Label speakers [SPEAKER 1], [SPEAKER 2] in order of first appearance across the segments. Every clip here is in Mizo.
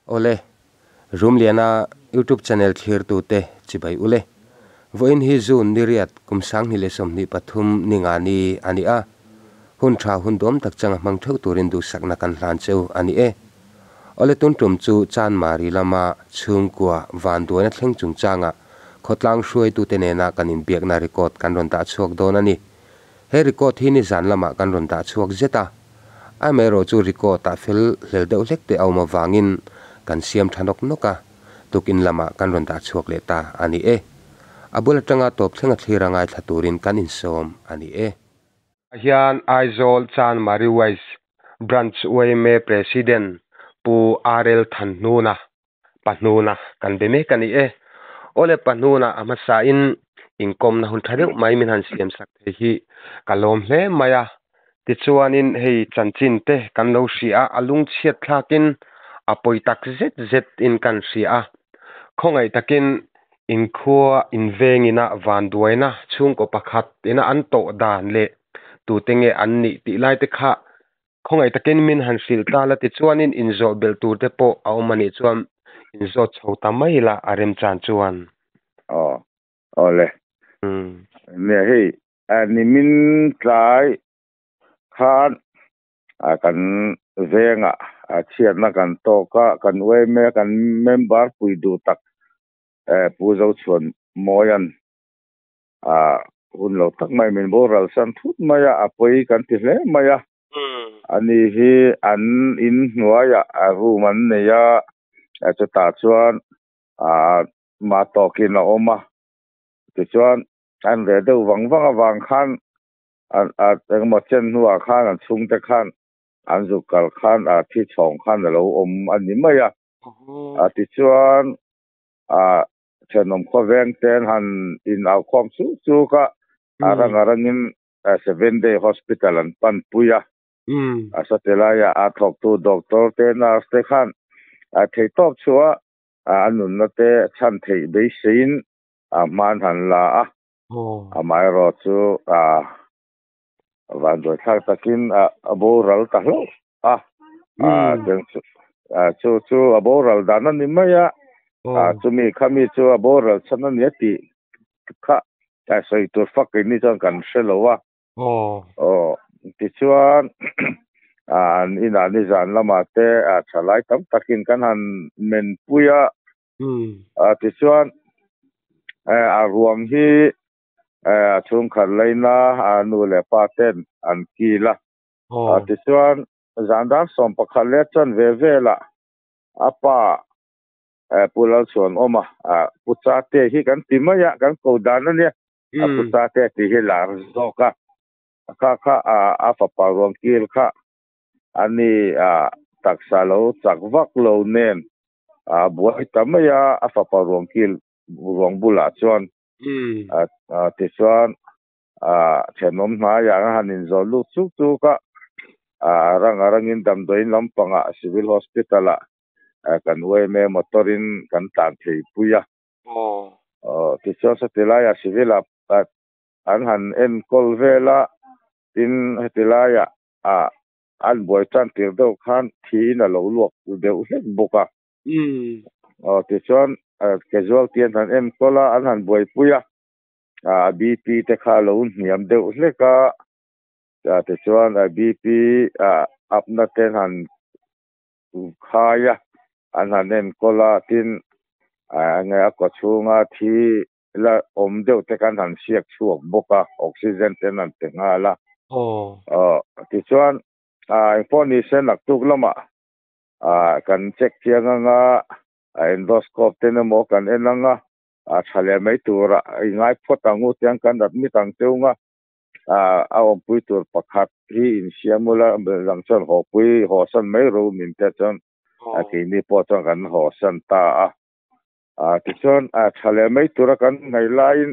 [SPEAKER 1] Awle, Rumliana YouTube channel thlirtute chibai ule. Vawiin hi June ni riat kum 2023 ni nga ni a ni a. Hun tha hun dawm tak changa hmang theuh turin duhsakna kan hlan cheu a ni e. Awle tun tum chu Chanmari lama chhungkua vanduaina thleng chungchanga khawtlang hruaitute nena kan inbiakna record kan rawn dah chhuak dawn a ni. He record hi nizan lamah kan rawn dah chhuak zet a, amaherawh chu record ah fel hlel deuh hlek te a awm avangin kan siam tha nawk nawk a, tukin lamah kan rawn dah chhuak leh ta a ni e. A bul atanga tawp thlenga thlir a ngaithla turin kan insawm a ni e. Hian Aizawl Chanmari Wise Branch yma President Pu RL Thanhnuna Pahnuna kan be mek a ni e. Awle Pahnuna a hmasain inkawmna hun tha deuh mai min han siam sak thei hi ka lawm hle mai a. Tichuanin hei chanchin te kan lo hria a, a lungchhiat thlakin a pawi tak zet zet in kan hria a. Khawngaih takin inkhua invengina vanduaina chhungkaw pakhat ina an tawh dan leh tute nge an nih tih lai te kha Khawngaih takin min han hrilh ta la tichuanin inzawh belh tur te pawh a awm a nih chuan inzawt chho ta mai la a remchan chuan.
[SPEAKER 2] Aw, awle. Nia hei, nimin tlai khan kan vengah chhiatna kan tawk a, kan yma kan member pui duh tak Pu Zochhuan Mawian a hun lo tak mai min boral san thut mai a, a pawi kan ti hle mai a. Ani hi an in hnuaiah room an nei a, chutah chuan mah tawkin a awm a. Tichuan an reh deuh vang vang avang khan engemaw chen hnuah khan an chhungte khan an zuk kal khan a thi chhawng khan a lo awm a ni mai a. Tichuan Thenawm khawveng ten han in au khawm chuk chuk a, a rang a rangin Seven Day Hospital an pan pui a. A satelai ah a thawktu doctor te nurse te khan theihtawp chhuah a a nunna te chhan theih beiseiin hman han la a. Amaherawh chu vanduaithlak takin a boral ta hlauh a, chu chu a boral dan a ni mai a, chumi khami chu a boral chhan a ni a tih kha sawi tur fak keini chuan kan hre lo a. Aw tichuan an inah nizan lamah te thalai tam takin kan han menpui a, tichuan a ruang hi a chhungkhat laina a nu leh pa ten an kil a. Tichuan zan dar 11 leh chuan ve velah a pa Pu Lalchhuanawma Pu Chate hi kan ti mai a, kan ko dan a nia. A Pu Chate tih hi lar zawk a. Kha kha a fapa ruang kil kha a ni taksa lo chak vak lo nen a buai ta mai a, a fapa ruang kil ruang bulah chuan Tichuan thenawm hnaiah an han inzawh lut chuk chuk a, a rang a rangin damdawiin lampangah Civil Hospital-ah kan yma motor-in kan tlan thei pui a. Tichuan sawti laiah Civil-ah an han enkawl vel a, tin heti laiah an buai tan tir deuh khan thiin a lo luak deuh hlek bawk a. Aw tichuan casualty an han enkawl a, an han buaipui a, a BP te kha a lo hniam deuh hlek a, tichuan a BP up na te an han khai a, an han enkawl a, tin enge a kaw chhunga thi la awm deuh te kha an han siak chhuak bawk a, oxygen te an han pe nghal a. Aw tichuan engpawh nise naktuk lamah Ah kan check chiang anga a endoscope ten emaw kan en anga a tha leh mai tura i ngai phawt ang u tiang kan admit ang cheu nga ah a awmpui tur pakhat hi insiam ula dang chuan haw pui haw san mai ro min te chuan a keini pawh chuan kan haw san ta a ah tichuan a tha leh mai tura kan ngaih laiin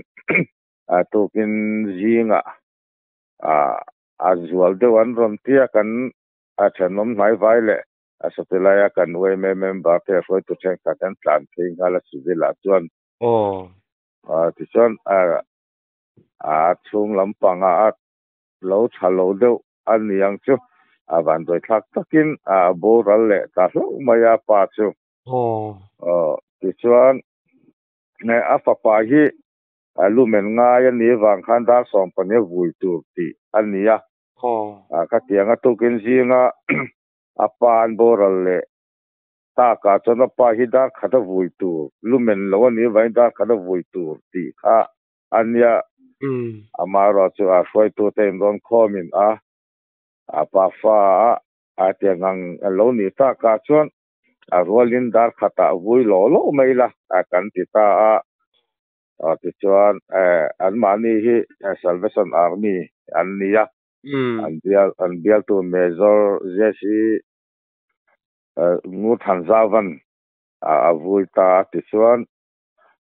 [SPEAKER 2] ah tukin zingah ah a zual deuh an rawn tia kan A thenawm hnaivai leh a sawtilaia kan yma member te hruaitu thenkhat an tlan phei nghal a civil ah chuan tichuan a chhung lampangah a lo tha lo deuh a ni ang chu a vanduaithlak takin a boral leh ta hlauh mai a pa chu.
[SPEAKER 1] Aw.
[SPEAKER 2] Aw tichuan a fapa hi lumen ngai a nih vang khan dar sawmpahnih a vui tur tih a ni a.
[SPEAKER 1] Aw.
[SPEAKER 2] Khatiang a tukin zinga a pa an boral leh takah chuan a pa hi dar khat a vui tur, lumen lo a nih vangin dar khat a vui tur tih kha a nia. Amaherawh chu a hruaitute inrawn khawmin a a pa fa a a tiang ang a lo nih takah chuan a rualin dar khatah vui lawh lawh mai la a kan ti ta a. Tichuan anmahni hi Salvation Army an ni a, an bial an bialtu Major JC Ngurthanzavan a vui ta a. Tichuan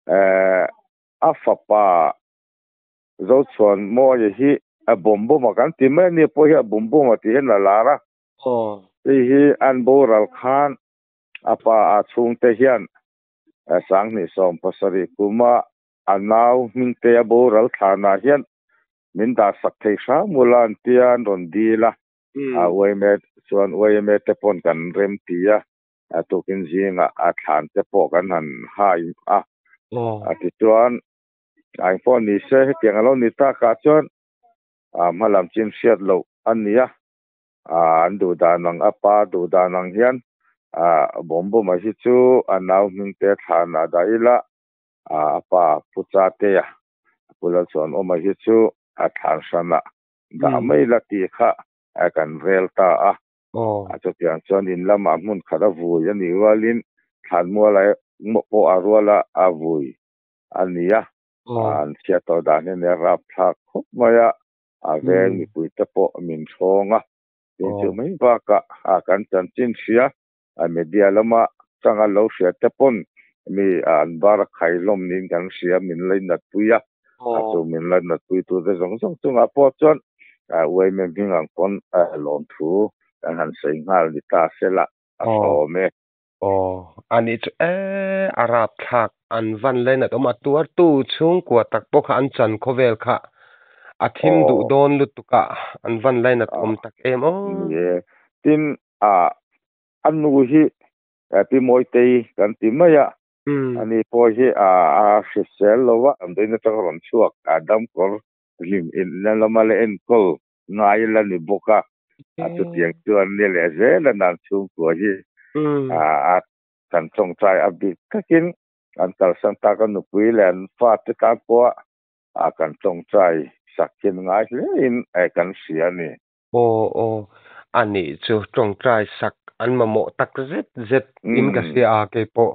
[SPEAKER 2] a fapa Zochhuan Mawia hi a bawm bawm a kan ti mai a ni pawh hi a bawm bawm a tih hian a lar a. Hei hi an boral khan a pa a chhungte hian sanghnih sawm pasarih kuma a nau hmingte a boral thlanah hian min dahsak thei hram ula an tia an rawn dil a. A yma chuan yma te pawn kan rem ti a, a tukin zingah a thlan te pawh kan han hai a. A tichuan a engpawh ni se hetiang a lo ni takah chuan a hmalam chin hriat loh a ni a, an duh dan ang a pa duh dan ang hian bawm bawma hi chu a nau hmingte thlan a dah ila a pa Pu Chatea Pu Lalchuanawma hi chu a thlan hranah dah mai la tih kha kan rel ta a. A chutiang chuan in lamah hmun khat a vui a nih rualin thlanmual pawh a ruala a vui a ni a, an chhiat tawh dan hi nia rapthlak khawp mai a, a veng mipui te pawh min hrawng a, tin chu mai bakah kan chanchin hria a media lama changa lo hria te pawn mi an bar a khai hlawm niin kan hria min lainat pui a, a chu min lainat pui tu te zawng zawng chungah pawh chuan uaime hming ang pawn lawmthu kan han sawi nghal ni ta sela a hrehawm e.
[SPEAKER 1] Aw, a nih chu e, a rapthlak an van lainat awm a, tuartu chhungkua tak pawh kha an chan khawvel kha a thim duh dawn lutuk a, an van lainat awm tak em aw.
[SPEAKER 2] Ni e, tin a nu hi Pi Mawitei kan ti mai a, ani pawh hi a hrisel lo a, damdawiin atanga rawn chhuak a damkawr hlim in lama la enkawl ngai la ni bawk a, a chutiang chuan ni leh zel a nan chhungkua hi a kan tawngtai a bik takin an kalsan tak a nupui leh an fate tan pawha a kan tawngtai sak hin ngai hle in kan hria a ni.
[SPEAKER 1] Aw aw, a nih chu tawngtai sak an mamawh tak zet zet in ka hria a keipawh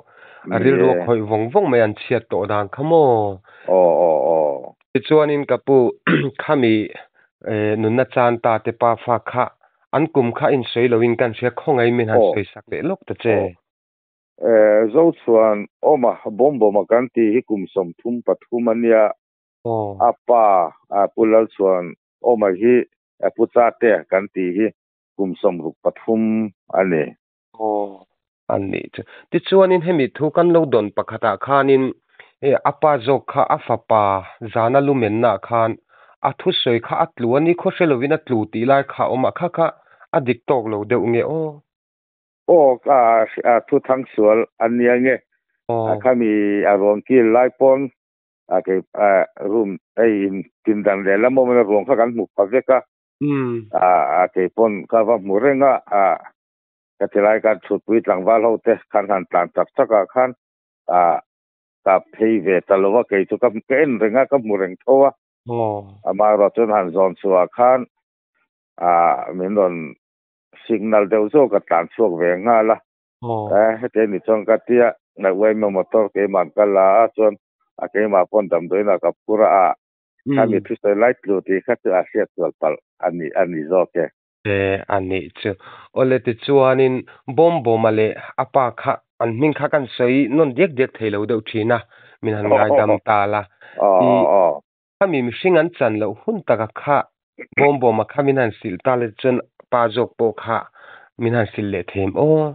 [SPEAKER 1] a rilru a khawih vawng vawng mai an chhiat tawh dan kha maw?
[SPEAKER 2] Aw aw aw.
[SPEAKER 1] Tichuanin ka pu khami nunna chan ta te pa fa kha an kum kha insawi loin kan hria khawngaih min han sawi sak leh lawk ta che.
[SPEAKER 2] Zochhuan awma bawm bawma kan tih hi kum 33 a nia. A pa Pu Lalchhuan awma hi Pu Chate kan tih hi kum 63 a ni.
[SPEAKER 1] Aw, a nih chu. Tichuanin hemi thu kan lo dawn pakhatah khanin a pa zawk kha a fapa zana lumennaah khan a thusawi kha a tlu a ni, khaw hre lovin a tlu tih lai kha a awm a, kha kha a dik tawk lo deuh nge aw?
[SPEAKER 2] Aw, a thu thang sual a nia nge. Khami a ruang kil lai pawn kei room hei in tindan lehlam awmin a ruang kha kan hmu pha vek a. A kei pawn ka va hmu reng a, ka ti lai khan chhutpui tlangval ho te khan han tlan chak chak ah khan ka phei ve ta lo a, kei chu ka en reng a, ka hmu reng tho a. Amaherawh chuan han zawn chhuah khan min rawn signal deuh zawk a tlan chhuak ve nghal a. Heti a ni chuan ka tia, uaima motor keimah an kal la a, chuan a keimah pawn damdawiin ah ka phur a, Khami thusawi lai tlu tih kha chu a hriat sual palh a ni a ni zawk e.
[SPEAKER 1] E, a nih chu. Awle tichuanin Bawmbawma leh a pa kha an hming kha kan sawi nawn diak diak thei lo deuh thin a, min han ngaidam ta la. I khami mihring an chan loh hun taka kha Bawmbawma kha min han silh ta le chuan pa zawk pawh kha min han silh leh them aw.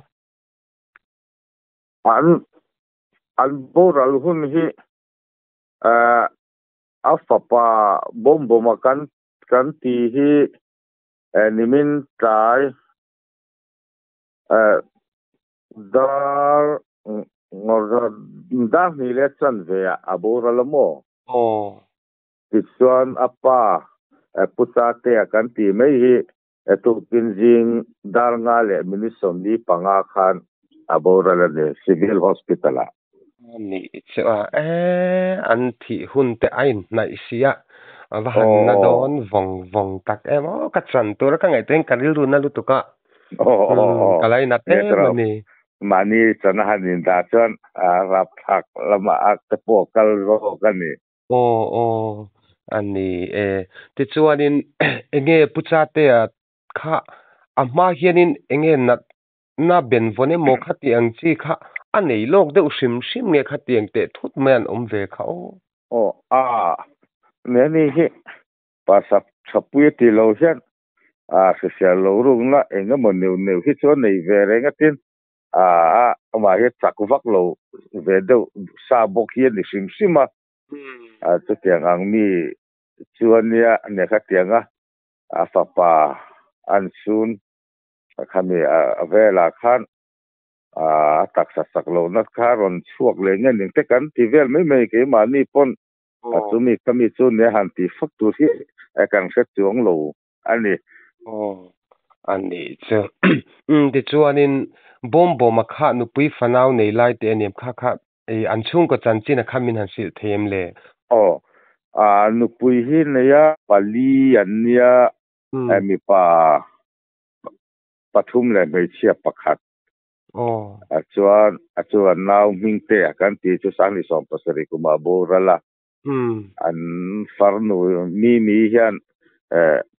[SPEAKER 2] An an boral hun hi A fapa bawmbawma kan kan tih hi nimin tlai dar Ngawr dar hnih leh chanve ah a boral a maw?
[SPEAKER 1] Aw.
[SPEAKER 2] Tichuan a pa Pu Chatea kan tih mai hi tukin zing dar nga leh minute 45 khan a boral a ni Civil Hospital ah.
[SPEAKER 1] A nih chu a e an thih hun te a inhnaih si a, a va han na dawn vawng vawng tak em aw ka chan tur a ka ngaihtuah in ka rilru na lutuk a, ka lainat em a ni.
[SPEAKER 2] Mahni chan a han indah chuan a rapthlak lamah a te pawh kal zawk a ni.
[SPEAKER 1] Aw aw a ni e. Tichuanin enge Pu Chatea kha a hma hianin enge nat na benvawn emaw khati ang chi kha a nei lawk deuh hrim hrim nge khati ang teh thut mai an awm ve kha aw.
[SPEAKER 2] Aw a ne ni hi pa sap thapui a ti lo hian a hrisel lo rukna eng emaw neuh neuh hi chu a nei ve reng a tin a amah hi chak vak lo ve deuh sa bawk hi a ni hrim hrim a, chutiang ang mi chu a nia ne khatiang a a fapa an sun Khami a velah khan a taksa sak lohna kha rawn chhuak leh nge ning te kan ti vel mai mai keimahni pawn a chumi khami chu nia han tih fak tur hi kan hre chuang lo a ni.
[SPEAKER 1] Aw a nih chu. Umm tichuanin bawm bawma kha nupui fanau nei lai te a niam kha kha an chhungkaw chanchin a kha min han hrilh thei em le?
[SPEAKER 2] Aw a nupui hi nei a pali an nia mipa pathum leh hmeichhia pakhat. A chuan a chuan nau hming te a kan tih chu Sangni 17 kumah boral a. An farnu Mimi hian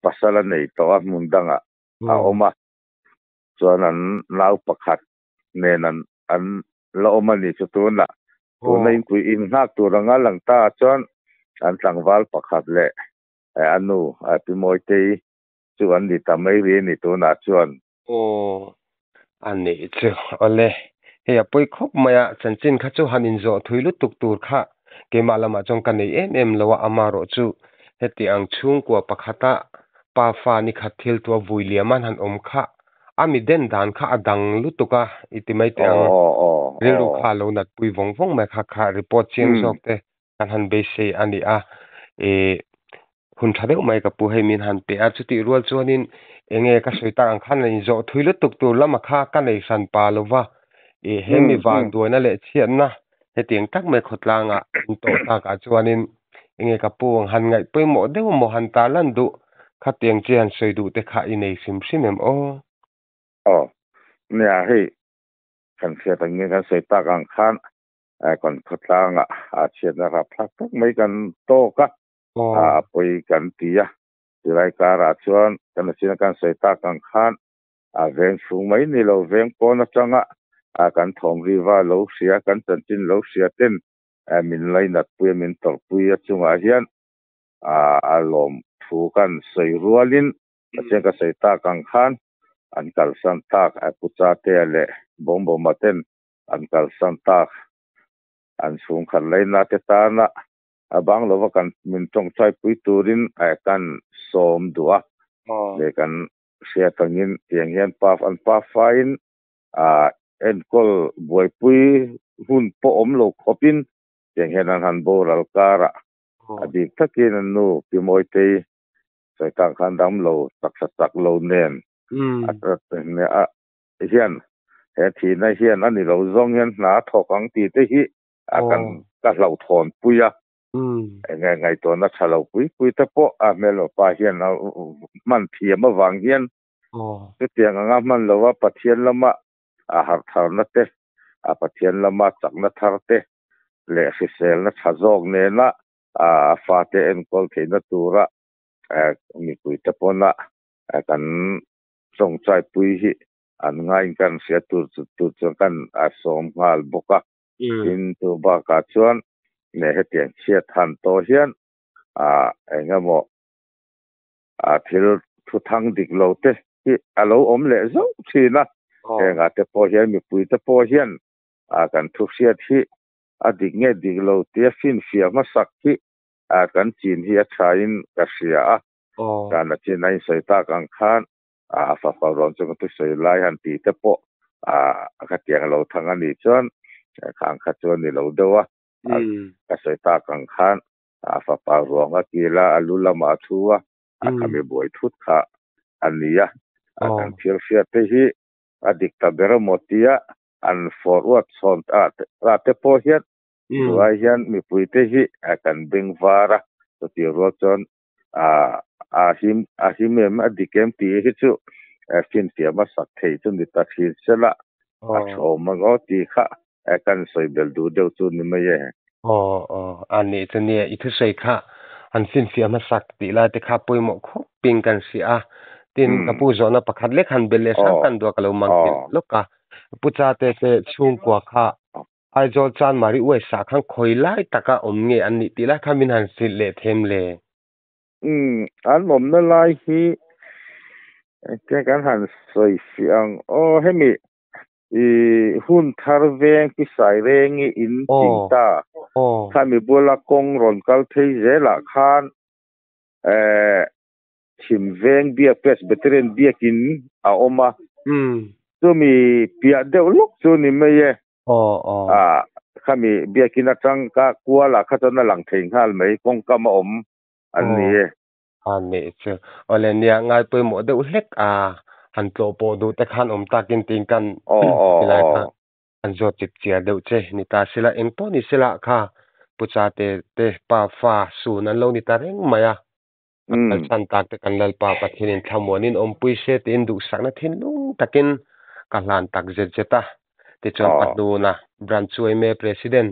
[SPEAKER 2] pasal a nei tawh a hmun dangah a awm a. Chuan an nau pakhat nen an an la awm a ni chu tunah. Tuna inpui innghak tur anga lang ta chuan an tlangval pakhat leh a nu Pi Mawitei Chu an ni ta mai ri a ni tunah chuan.
[SPEAKER 1] Aw, a nih chu. Awle, hei a pawi khawp mai a, chanchin kha chu han inzawh thui lutuk tur kha keimah lamah chuan ka nei em em lo a, amarawh chu heti ang chhungkua pakhata pa fa ni khat thil tua vui liam an han awm kha a mi den dan kha a dang lutuk a, i ti mai teh ang. Rilru kha a lo natpui vawng vawng mai kha kha report chiang zawk te kan han beisei a ni a, ih hun tha deuh mai ka pu hei min han pe a, chutih rual chuanin eng nge ka sawi tak ang khan a inzawh thui lutuk tur lama kha ka nei hran pa lo va, ih he mi van duaina leh chhiatna hetiang tak mai khawtlangah in tawh takah chuanin eng nge ka pu ang han ngaih pawimawh deuh emaw han tarlan duh khatiang chi han sawi duh te kha i nei hrim hrim em aw?
[SPEAKER 2] Aw, nia hei kan hriat angin kan sawi tak ang khan kan khawtlangah a chhiatna rapthlak tak mai kan tawk a, a pawi kan ti a. Chulai karah chuan kan achina kan sawi tak ang khan a veng chhung mai ni lo veng pawn atanga kan thawm riva lo hria, kan chanchin lo hria ten min lainatpui a, min tawrhpui a chungah hian a lawm thu kan sawi rualin Pathian ka sawi tak ang khan an kalsan tak Pu Chatea leh Bawmbawma ten an kalsan tak an chhungkhat laina te tana a bang lova kan min tawngtai pui turin kan sawm duh a leh kan hriat angin tiang hian pa an pa fain a enkawl buaipui hun pawh awm lo khawpin tiang hian an han boral karah a bik takin an nu Pi Mawitei sawi tak khan dam lo taksa chak lo nen a hian he thihna hian a ni lo zawng hian hna a thawk ang tih te hi a kan ka hlauhthawn pui a. Enge ngaihtuahna tha lo pui pui te pawh a hmelma pa hian a hman thiam avang hian chutiang anga hman lova Pathian lama a harh tharna te, a Pathian lama chakna thar te leh hriselna tha zawk nena a fate enkawl theihna tura mipuite pawna kan tawngtai pui hi an ngaiin kan hria tur tur chuan kan a sawm nghal bawk a. Tin, chu bakah chuan leh hetiang chhiat han tawh hian ah eng emaw ah thil thu thang dik lo te hi a lo awm leh zauh thin a. Hengah te pawh hian mipui te pawh hian ah kan thu hriat hi a dik nge dik lo tia finfiah hmasak hi ah kan chin hi a thain ka hria a. Dan a chin a insawi tak ang khan a fapa rawn chu ka thusawi lai han tih te pawh a khatiang lo thang a nih chuan Khang kha chu a ni lo deuh a, ka sawi tak ang khan a fapa ruang a kil a, a lu lamah a thu a, a khami buai thut kha a ni a. Kan thil hriat te hi a dik ta ber emaw tia an forward chhawn ta te pawh hian tunah hian mipuite hi kan beng var a, chutih rual chuan a him a him em a dik em tih hi chu finfiah hmasak thei chu ni ta thin sela a thawm ang aw tih kha kan sawi belh duh deuh chu ni mai e.
[SPEAKER 1] Aw aw a nih chu nia i thusawi kha han finfiah hmasak tih lai te kha pawimawh khawp ping kan hria a, tin ka pu zawhna pakhat lek han belh leh hrang kan duh a ka lo mang nghilh lawk a, Pu Chate te chhungkua kha Aizawl Chanmari uaisa khan khawi lai taka awm nge an nih tih lai kha min han hrilh leh them le?
[SPEAKER 2] Umm, an awmna lai hi engtin kan han sawi fiah ang aw, hemi i hun thar veng pi sai reng i in ching ta, khami bula kawng rawn kal phei zelah khan eh chhim veng biak Presbyterian biakin a awm a, chumi piah deuh lawk chu ni mai e. Khami biakin atang ka kualah kha chuan a lang thei nghal mai, kawngkam a awm an ni e.
[SPEAKER 1] A nih chu. Awle nia ngai pawimawh deuh hlek a, han tlawh pawh duh te khan awm takin tiin kan tilai kha an zawt chip chiar deuh che ni ta sela, eng pawh ni sela kha Pu Chate te pa fa sun an lo ni ta reng mai a, a kalsan tak te kan Lalpa Pathianin thlamuanin awmpui se tiin duhsakna thinlung takin ka hlan tak zet zet a. Tichuan a hnuna Branch Uaime President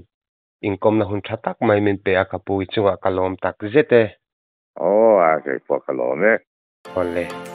[SPEAKER 1] inkawmna hun tha tak mai min pe a ka pu i chungah ka lawm tak zet e.
[SPEAKER 2] Aw a kei pawh ka lawm e.
[SPEAKER 1] Awle.